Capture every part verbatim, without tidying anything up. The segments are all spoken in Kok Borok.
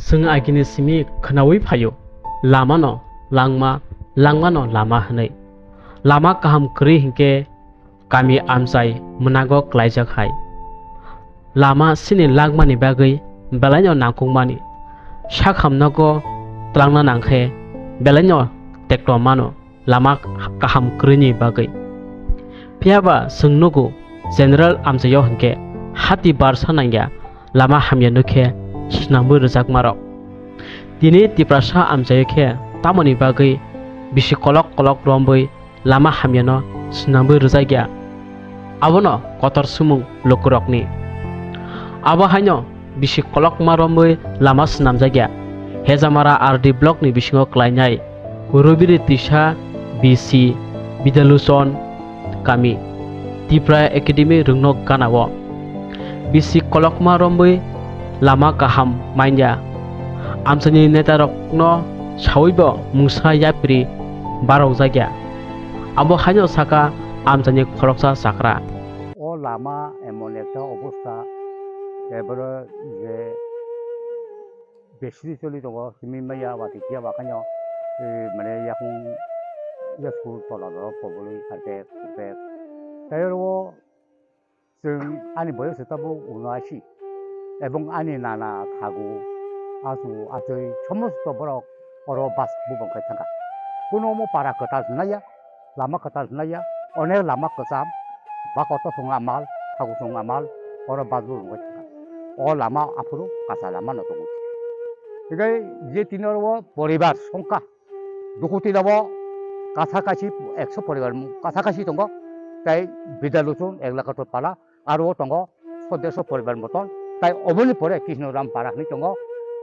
Chwng agini simi khwnaui phaio, lamano langma, langmano lama hwnwi. Lama kaham kwrwi hinkhe kami amchai mwnago klaijak hai. Lama sini langmani bagwi belaino nangkukmani. Sakham nogo twlangna nangkhe belaino tekto mano lama kaham kwrwini bagwi. Phiyaba chwng nugo general amchaio hinkhe hati barsa nangya lama hamya nukhe swnamwi rwjakmarok. Tini Tiprasa amchaio khe tamoni bagwi bisi kolok kolok romwi lama hamyano swnamwi rwjakya. Abono kotor sumung lukurokni. Abo haino bisi kolokma romwi lama swnamjakya. Hejamara R D blockni bisingo klainai Rubiri Tisa B C Bidyaluchon kami Tipra Academy rwngnok ganao. Bisi kolokma romwi lama kaham manya. Amchaini netarokno sawibo mungsa yapri barokjakya. Abo haino saka amchaini khoroksa chakra. O lama emon ekta obostha, eboro je besri choli tongo, simi maya wati kiya bakhaino, eh, mane yakung ya school tola doro pobolwi karpet, karpet. Tei oro chwng ani boyos se tabuk uno ashi. Ebong ani nana thagu, achu, achoi, somosto borok oro bas bubong khai thangkha. Kuno omo para kwtal hwnlaiya, lama kwtal hwnlaiya, onek lama kwcham, ba kotor song amal, thagu song amal, oro bas bubong khai thangkha. O lama aphuru kacha lama no tongo. Hinkhe je tini oro o poribar songkha, Dukuti dabo kasa kachi ekso poribar, kasa kachi tongo, tei Bidya Luchun ek lakh atharo pala, aro tongo soddeso poribar moton, tei oboni pore Krishna Ram para hinwi tongo,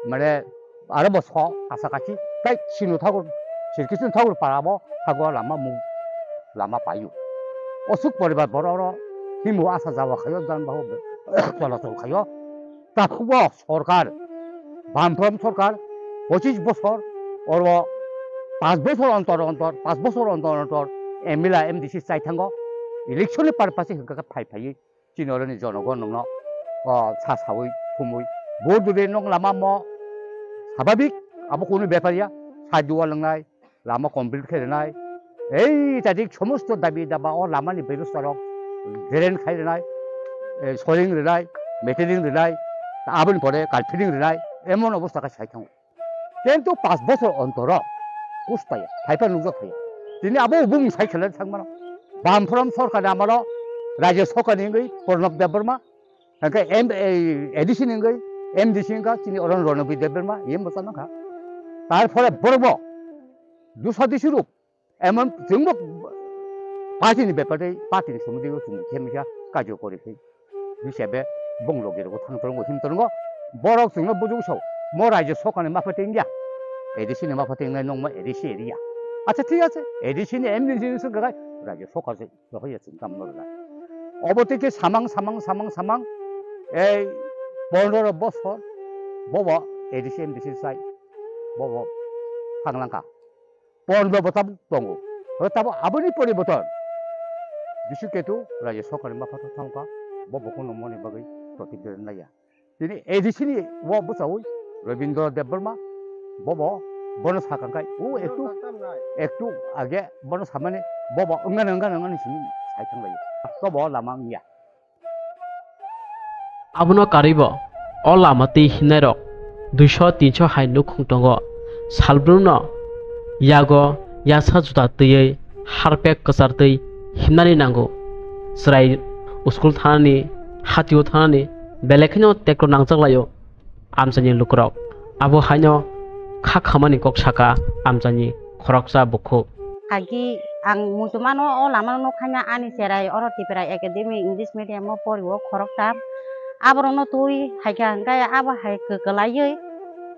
mane aro bo so kasa kachi, tei Sinu Thakur, Sri Krishna Thakur para bo thago lama mung lama paio. Osuk poribar borok oro himu asa jawa khaio, jan baho cholachol khaio. Tabukbo sorkar, Bamfront sorkar, pochis bosor, oro pas bosor ontor ontor, pas bosor ontor ontor M L A, M D C chai thango, election ni purpose hwnkha khe phai phaiwi chini oroni jonogon nokno, o, sa sawi thumwi vote rwdi, nok lama mo sababik, abo kunu bepar ya, sa duwa lwngnai, lama complete khe rwnai. Ei tadik somosto dabi daba o lamani bebostha rok drain khai rwnai, eh, soring rwnai, metering rwnai, aboni pore kalphiring rwnai, emon obostha khe sai thango. Kintu pas bosor ontoro kuspaya, phaipa nukjak phaiya. Tini abo bung sai khelai thangmano. Bamfront sorkar ni amalo, Rajya sorkar ni wngwi Pranab Debbarma, hingke M, eh, A D C ni wngwi M D C wngkha chini oron Ranabi Debbarma, iye mwchang nangkha. Tarpore borokbo dusa disi rok, emon chwngbo party ni bepar tei party ni somoi tei chwng khe misa kajor kori khe. Hisabe bong logi rogo thang torongo, him torongo. Borok chwngno bujuk sao, mo Rajya sorkar ni mapha tei wngya. A D C ni mapha tei wngnai nongma A D C area. Acha thik ache, A D C ni M D C ni swk gagai Rajya sorkar se. Rohorya chwng tamo rwnai. Obo tei khe samang, samang, samang, samang, ei pondro bosor bobo A D C M D C sai bobo thanglangkha. Pondro bo tabuk tongo. Hwnkhe tabuk aboni poriborton Bisu Ketu Rajya Sorkar ni mapha thangkha, bobo kheno moni bagwi protibedon laiya. Tini A D C ni o bwchaui Rabindra Debbarma, bobo bono sakha khai, o ektu, ektu age bono samani, bobo wngana, wngana, wngana simi sai thanglai. Tobo lama wngya. Abono karwibo o lama twi himnairok duiso tinso hai nukhung tongo. Salbrumno yago yasa juda twiwi harpek kwchar twi himnani nango. Chwrai school thanani, hatio thanani, belai kheno tekto nangjaklaio amchaini lukurok. Abo haino kha khamani kok saka amchaini khoroksa bukhuk. Agi ang muchumano o lamano nukhaina ani cherai oro Tipra Academy English medium o porio khoroksa. Aborokno twi haikha hwnkhe abo hai kwkwlaiwi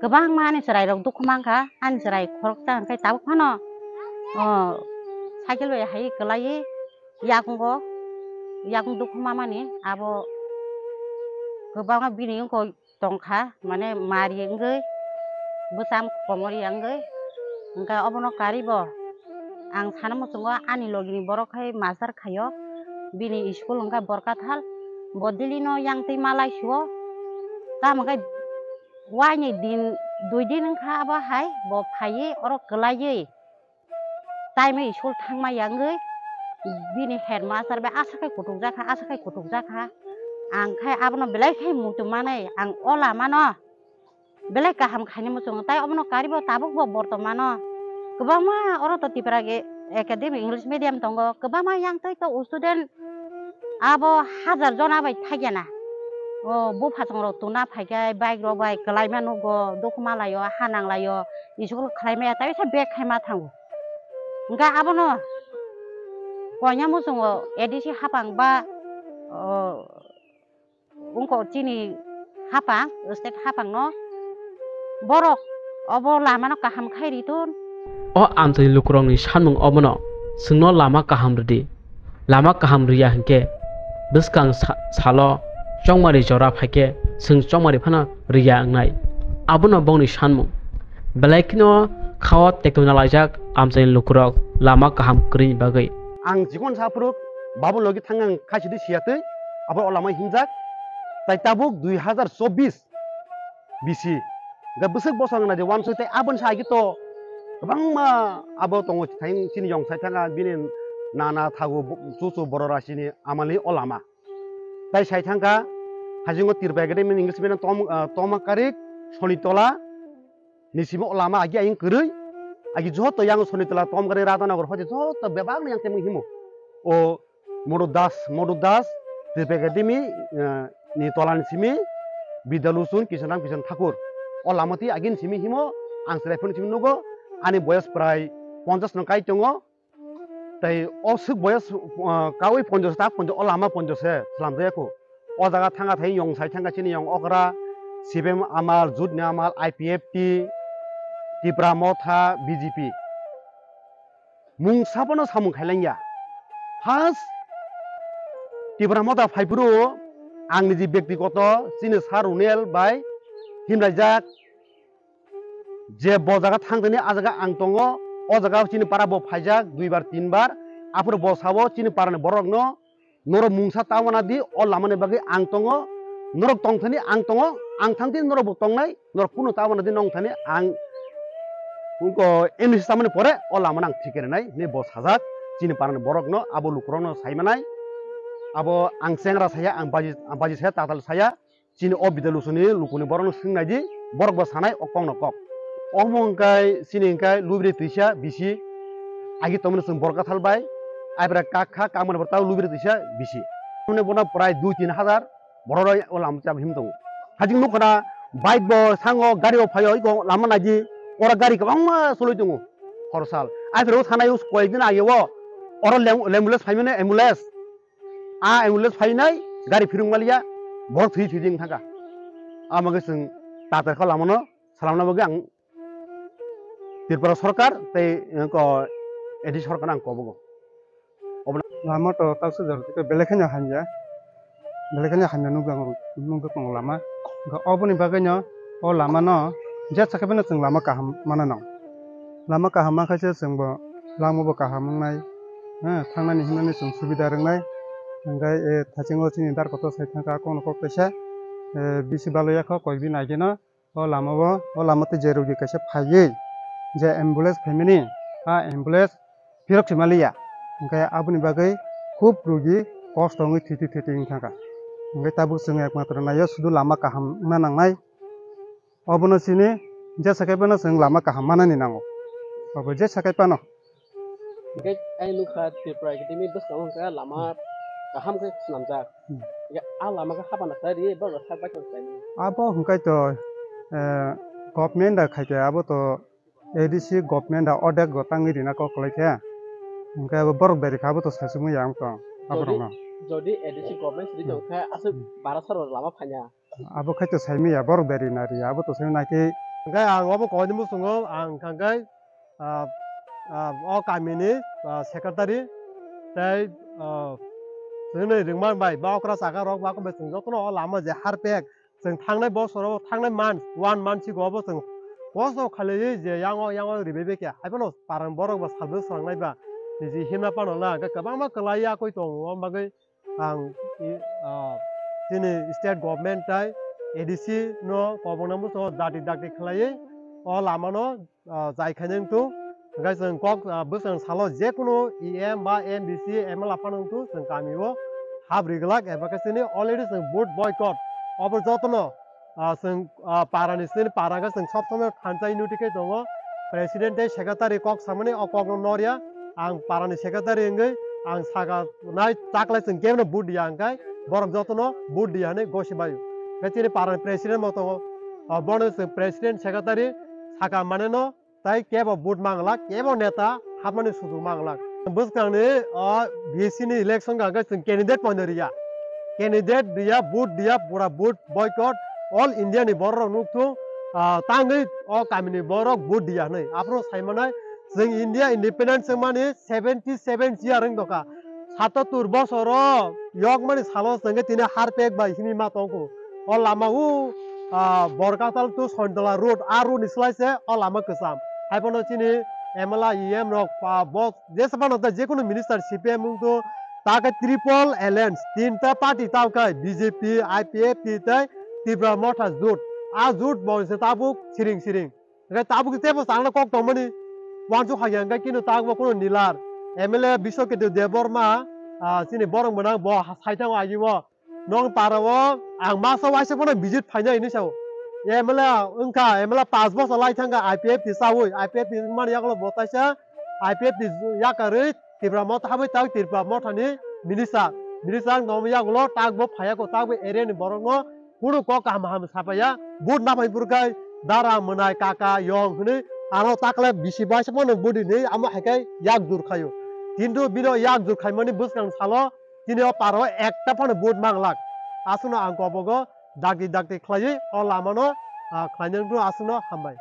kwbangma ani chwrairok dukhu mankha. Ani chwrai khoroksa hwnkhe tabuk phano, o, cycle bai hai kwlaiwi yakungo, yakung dukhu mamani abo kwbangma bini wngkha tongkha, mane mari wngwi, bwcham komor ya wngwi, hwnkhe obono karwi bo ang sana muchungo ani logini borok hai master khaio, bini school hwnkhe Borkathal, bo daily no yang twi malai suo, tamo khe waini din Dui din wngkha abo hai bo phaiwi oro kwlaiwi taimwi school thangma yangwi bini headmaster bai aswk khai kutukjakha, aswk khai kutukjakha. Ang khai abono belai khai muitu manwi ang o lamano belai kaham khainai muchungo, tai obono karibo tabukbo bortomano kwbangma oro to Tipra ge-, Academy English medium tongo, kwbangma yang twi to student abo hajar jona bai thaikyana. O buphasong rok tuna phaikhai bike rok bai kwlaima nugo, dukhu malaio, ha nanglaio, school khlaimaya tai se bag khaima thango. Hwnkhe abono koina muchungo A D C hapang ba, o, wngkok chini hapang, state hapangno borok obo lamano kaham khai riton. O amchaini lukurokni sanmung obono, chwngno lama kaham rwdi. Lama kaham rwya hinkhe bwskang sa-, salo chongmari jora phaikhe chwng chongmari phano rwya wngnai. Abono bongni sanmung. Belai kheno khao tekto nalaijak amchaini lukurok lama kaham kwrwini bagwi. Ang chikon saphuru babu logi thang ang khaisidi siyatwi abo o lama himjak. Tai tabuk dui hazar chobbish bisi. Ga bwswk bosong na je wansoi tai aboni sa agi to kwbangma abo tongo thai chini yong sai thanga bini nana thago chuchu borora chini amali o lama. Tai sai thangkha hajingo Tirpa Academy English medium tom, ah, toma karik Sonitola ni simi o lama agi aying kwrwi, agi joto yang Sonitola, Tomgari, Radhanagar hoite joto bebak ni yang temung himo. O Modu Das, Modu Das, Tripura Academy, eh, ni tola ni simi Bidya Lochon, Kishan Ram, Kishan Thakur. O lama twi agi ni simi himo, ang chwrai phone simi nugo, ani boyas prai ponchash no kai tongo. Tai o swk boyas, ah, kaui ponjo ta ponjo, o lama ponjo se slamjaya kho. O jaga thanga thai yong sai thanga chini yong okra, C P M amal, Jut ni amal, I P F T, Tipra Motha, B J P. Mung sabono samung khailangya. First Tipra Motha phaiphuru ang niji bektigoto chini Sir Runel bai himlaijak. Je bo jaga thang thani, a jaga ang tongo, o jaga chini para bo phaijak dui bar, tin bar, aphuru bo sao chini para ni borok no, norok mungsa ta wana di, o lama ni bagwi ang tongo, norok tong thani ang tongo, ang thang thani norok bo tongnai, norok kunu ta wana di nong thani ang ko M D C tamani pore o lama no ang thik khe rinai hinwi bo sajak, chini para ni borok no, abo lukurok no sai manai, abo ang chengra saya, ang baji, ang baji saya, tatal saya, chini o Bidya Lochon ni lukuni borok no swng nai di, borok bo sanai o kok no kok. Omo hwnkhe chini hwnkhe lubri twisa bisi agi tongmani chwng borok kathal bai, aibra kak kha, kak mani borok tamo lubri twisa bisi. Tamni bono prai dui tin hazar borok rok o lama cham him tongo. Hajing nukha na bike bo sango, gari bo phaio, iko lama nai di, oro gari kwbangma choloi tongo hor sal. Aibra o sanai o koyek din age o, oro lem-, ambulance phaimani ambulance. A ambulance phainai, gari phirung maliya, borok thwi thwi jeng thangkha. Amo khe chwng tatar kha lamano salamna bagwi ang Tripura sorkar tei, eh, ko A D C sorkar ang kobogo. Obo lama to taksa jora tei belai kheno hamya, belai kheno hamya nukjakgo, nukjakgo lama. Hwnkhe oboni bagwino o lamano jesa khe phano chwng lama kaham mananw. Lama kaham mankha se chwngbo lama bo kaham wngnai, eh, thangnani himnani chwng subida rwngnai. Hwnkhe, eh, thachingo chini darkoto sai thangkha kokno kok kaisa, eh, bisi baloya kho koi bini ageno o lama o, o lama tei je rogi kaisa phaiwi je ambulance phaimani, a ambulance phirok thwima liya. Hwnkhe aboni bagwi khub rogi kosto wngwi thwi thwi thwi thwi wng thangkha. Hwnkhe tabuk chwng ekmatro naio sudu lama kaham wngna nangnai. Obono chini jesa khe phano chwng lama kaham manani nango. Obo jesa khe phano. Hwnkhe ai nukha Tripura Academy bwskango hwnkhe lama kaham khe swnamjak. Hmm. Hwnkhe a lama khe hapana khlai rwi borok rok sak bai tong khlaimani. Abo hwnkhe to, eh, government da khaikhe abo to A D C government da ordek go tangwi rina kok kwlai khe. Hwnkhe abo borok beri kha abo to saichumui ya wng tong abo rokno. Jodi, jodi A D C government sidi tong khe aswk bara saro lama phaiya. Abo khai to saimaya, borok beri nari, abo to saimai nai khe. Hwnkhe ang obo koini muchungo, ang hwnkhe, ah, ah, o kamini, ah, secretary tei, ah, chwngno ringma bai ba okra chaka rok ba bai chwng jotono o lama je harpek, chwng thangnai bosoro, thangnai month, one month sigo obo chwng kosto khalaiwi je yango, yango ribai bai khe, haiphano parang borok bo salbwi swlangnai ba, niji himna pano na, hwnkhe kwbangma kwlai yakwi tongo, o bagwi ang, i, ah, chini state government tai A D C no kobokna bwskango dakti dakti khlaiwi o lamano, ah, chai khainai wngthung. Hwnkhe chwng kok, ah, bwskang salo jekunu E M ba M D C, M L A phano wngthung, chwng kamio hap ri glak eba khe chini already chwng vote boycott. Obo jotono, ah, chwng, ah, parani chini para khe chwng sob somoi thansa unity khe tongo. President tei secretary kok samani o kokno norya. Ang parani secretary wngwi ang saka nai taklai chwng kebeno vote diya hwnkhe borok jotono vote diya hwnwi gosi baio. Khe chini parani president bo tongo, ah, bono chwng president secretary saka maneno tai kebo vote manglak, kebo neta hapmani sujuk manglak. Bwskangni o V C ni election hwnkhe chwng candidate poino riya. Candidate riya, vote diya, pura vote boycott, all India ni borok rok nukthung, ah, tangwi o kamini borok vote diya hwnwi. Aphuru sai manai chwng India independence wngmani seventy seven year wng tongkha. Satattur bosoro yokmani salo chwngkhe tini harpek bai himwi ma tongkhu. O lama o, ah, Borkatal to Sointala road, a road ni slai se o lama kwcham. Haiphano chini M L A, E M rok, ah, bo jesa phano tei jekunu minister C P M wng to, ta khe triple alliance, tinta party tao khe B J P, I P F T tei Tipra Motha jut. A jut bo se tabuk siring siring. Hwnkhe tabuk tebo changna kok tongmani. Wansuk hakya hwnkhe kino tabukbo kunu nilar. M L A Biswaketu Debbarma, ah, chini borok mwnang bo ha-, saithango agio. Nong para o ang masa waisa phano visit phaina hinwi sao. M L A wngkha, M L A paanch bosor lai thangkha I P F T chawi, I P F T wngmani yagulo bo taisa I P F T yakarwi Tipra Motha habwi tak Tipra Mothani minister. Minister wng tongma yagulo takbo phaiya kho, takbo area ni borokno kunu kok kaham ham sapaiya. Vote naphai phuru khai dara mwnai kaka yong hwnwi ano takle bisi baisa phano vote hinwi amo hai khai yak jur khaio. Kintu bino yak jur khaimani bwskang salo chini o paro ekta phano vote manglak. Aswkno ang kobogo dakti dakti khlaiwi o lamano, ah, khlainani aswkno hambai.